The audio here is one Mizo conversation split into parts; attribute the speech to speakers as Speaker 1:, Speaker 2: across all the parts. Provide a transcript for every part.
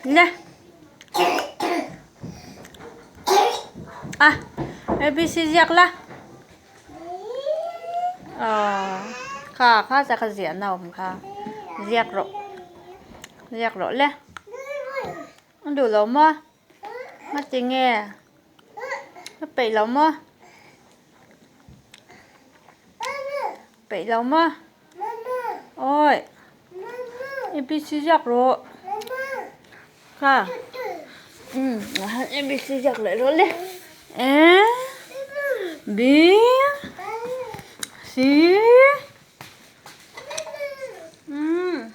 Speaker 1: Le. A ABC ziak la. Aw kha kha sa kha ziahna a awm kha ziak rawh ziak rawh le. A duh lo maw? A ti nge? A peih lo maw? Peih lo maw? Awi ABC ziak rawh kha umm ABC ziak leh rawh le A B C umm.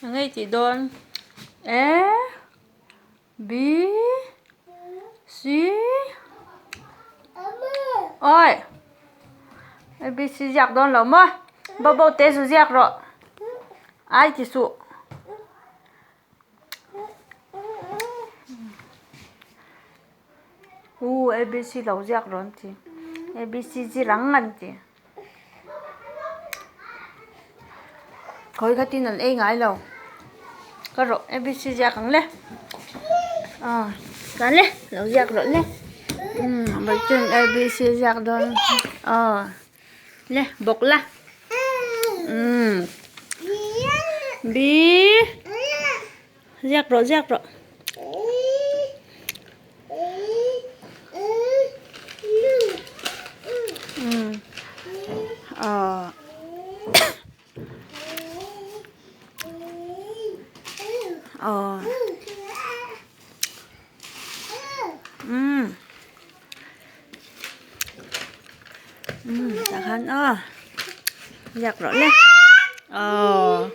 Speaker 1: A ngei tih dawn A B C Oi A B C ziak dawn lo maw bo bo te zu ziak rawh ai ti suh U A B C lo ziak rawh an ti A B C zir ang an ti. Khawi khatin an ei ngai lo ka rawh abc ziak ang le aw chuan le lo ziak rawh le umm chuan abc ziak dawn aw le bawk la umm b ziak rawh ziak rawh. Tah khan aw ziak rawh le aw.